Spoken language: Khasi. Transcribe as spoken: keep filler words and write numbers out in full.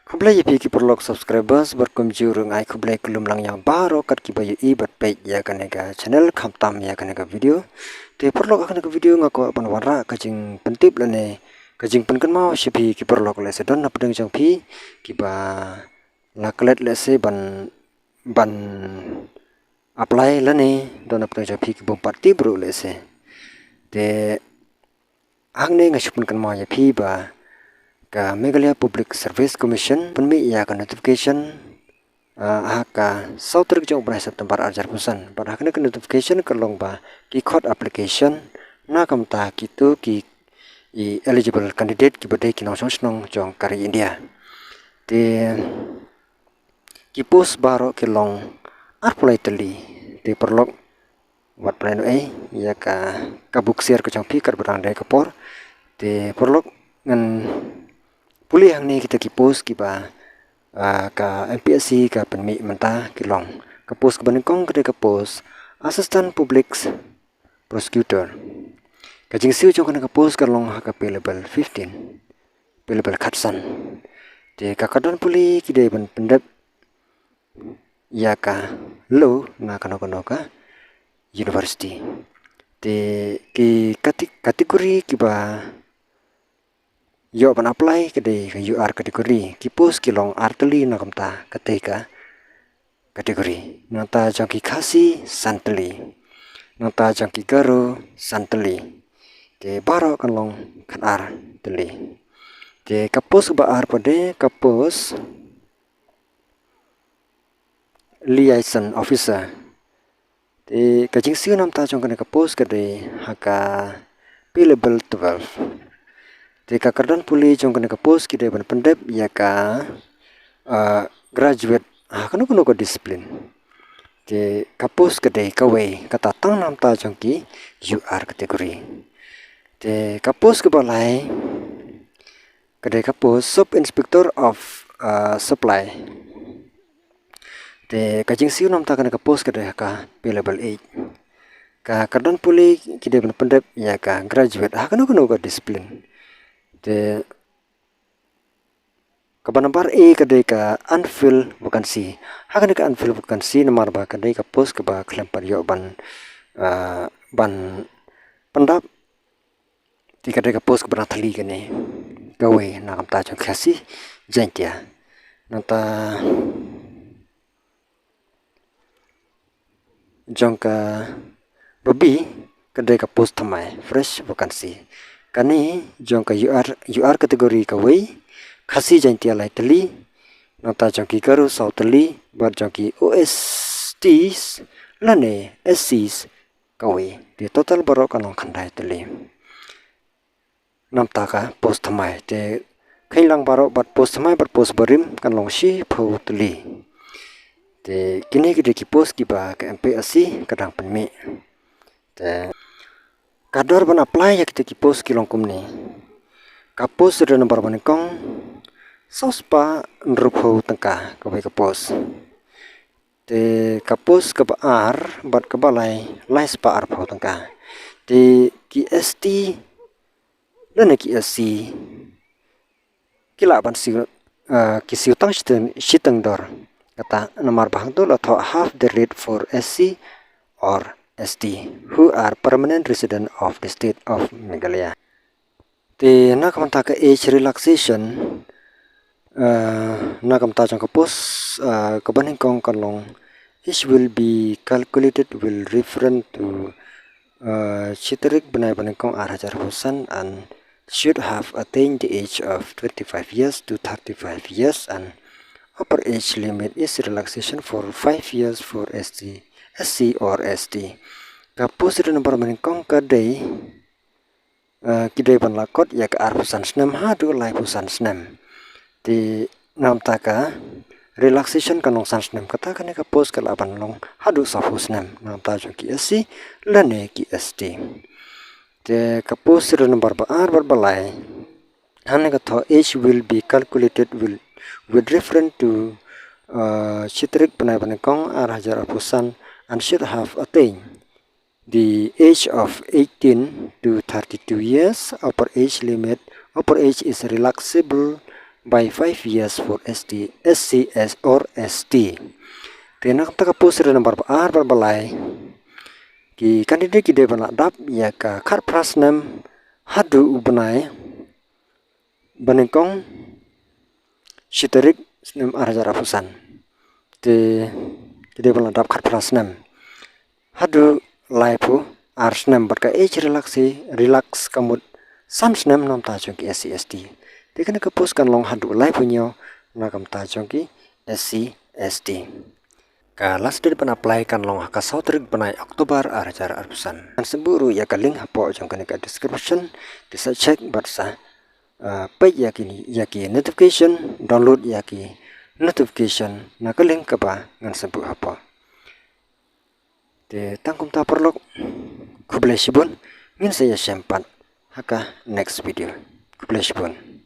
Khublei ïa phi ki paralok subscribers, bad kumjuh ruh nga ai khublei kylum lang ïa baroh kat kiba ïohi bad peit ïa kane ka channel, khamtam ïa kane ka video. Te paralok, ha kane ka video nga kwah ban wanrah ka jingpyntip lane ka jingpynkynmaw sha phi ki paralok, lehse don na pdeng jong phi kiba la klet lehse ban, ban apply lane don na pdeng jong phi ki bym pat tip ruh lehse. Te hangne nga shu pynkynmaw ïa phi ba ka Meghalaya Public Service Commission pynmih ïa ka notification, ah, ha ka saw tarik jong u bnai September ar hajar arphew san. Bad ha kane ka notification ka long ba ki khot application na ka bynta kito ki, i, eligible candidate kiba dei ki nongshong shnong jong ka ri India. Te ki post baroh ki long arphew lai tylli. Te paralok, wat pynlait noh ei ïa ka, ka bok ksiar ka jong phi katba dang dei ka por. Te paralok, ngan pule hangne kita ki post kiba, ah, ka M P S C ka pynmih mynta ki long. Ka post kaba nyngkong ka dei ka post Assistant Public Prosecutor. Ka jingsiew jong kane ka post ka long ha ka pay level fifteen, pay level khatsan. Te ka kyrdan pule ki dei ban pyndep ïa ka law na kano kano ka university. Te ki kate-, category kiba ïoh ban apply ka dei ka U R category. Ki post ki long ar tylli na ka bynta katei ka category. Nangta jong ki Khasi san tylli. Nangta jong ki Garo san tylli. Te baroh kan long khatar tylli. Te ka post ba ar pat dei ka post liaison officer. Te ka jingsiew namta jong kane ka post ka dei ha ka pay level twelve. Te ka kyrdan pule jong kane ka post ki dei ban pyndep ïa ka, ah, graduate ha kano kano ka discipline. Te ka post ka dei kawei kata tang namta jong ki U R category. Te ka post kaba lai ka dei ka post Sub Inspector of, ah, Supply. Te ka jingsiew namta kane ka post ka dei ha ka pay level eight. Ka kyrdan pule ki dei ban pyndep ïa ka graduate ha kano kano ka discipline. Te kaba nambar A ka dei ka unfilled vacancy. Ha kane ka unfilled vacancy namar ba ka dei ka post kaba khlem pat ïoh ban, ah, ban pyndap. Te ka dei ka post kaba na thylli kane. Kawei na ka bynta jong Khasi Jaintia. Nangta jong kaba B ka dei ka post thymmai, fresh vacancy. Kane jong ka U R, U R category kawei, Khasi Jaintia lai tylli, nangta jong ki Garo saw tylli, bad jong ki O S Ts lane S Cs kawei. Te total baroh kan long khyndai tylli. Namta ka post thymmai. Te kheiñ lang baroh bad post thymmai bad post barim kan long shiphew tylli. Te kine ki dei ki post kiba ka M P S C ka dang pynmih. Te ka dor ban apply ïa kita ki post ki long kumne. Ka post serial number ba nyngkong, saw spah hynriewphew tyngka kawei ka post. Te ka post kaba ar bad kaba lai, lai spah arphew tyngka. Te ki S T lane ki S C ki lah ban siew, eh, ki siew tang shiteng, shiteng dor. Kata namar ba hangto la thoh half the rate for S C or S T who are permanent resident of the state of Meghalaya. Te na ka bynta ka age relaxation, eh, na ka bynta jong ka post, eh, kaba nyngkong kan long, age will be calculated with reference to, eh, shi tarik bnai ba nyngkong ar hajar arphew san and should have attained the age of twenty-five years to thirty-five years and upper age limit is relaxation for five years for S T, S C or S T. Ka post serial number ba nyngkong ka dei, eh, ki dei ban la kot ïa ka arphew san snem haduh laiphew san snem. Te namta ka relaxation kan long san snem, kata kane ka post ka lah ban long haduh sawphew snem namta jong ki S C lane ki S T. Te ka post serial number ba ar bad ba lai, hangne ka thoh age will be calculated will, with reference to, uh, shi tarik bnai ba nyngkong ar hajar arphew san and should have attained the age of eighteen to thirty-two years. Upper age limit, upper age is relaxable by five years for S T, S C, S or S T. Te na kata ka post serial number ba ar bad ba lai, ki candidate ki dei ban lah dap ïa ka khatphra snem haduh u bnai ba nyngkong shi tarik snem ar hajar arphew san. Te ki dei ban lah dap khatphra snem haduh laiphew ar snem bad ka age relax, relax ka mut san snem namar jong ki S C S T. Te kane ka post kan long haduh laiphew hynñiew na ka bynta jong ki S C S T. Ka last date ban apply kan long ha ka saw tarik bnai October ar hajar arphew san. Ngan sngewbha ruh ïa ka link hapoh jong kane ka description, te sa check bad sa, uh, peit ïa ki, ïa ki notification, download ïa ki notification na ka link kaba ngan sngewbha hapoh. Te tang kumta paralok, khublei shibun, ngin sa ïashem pat ha ka next video. Khublei shibun.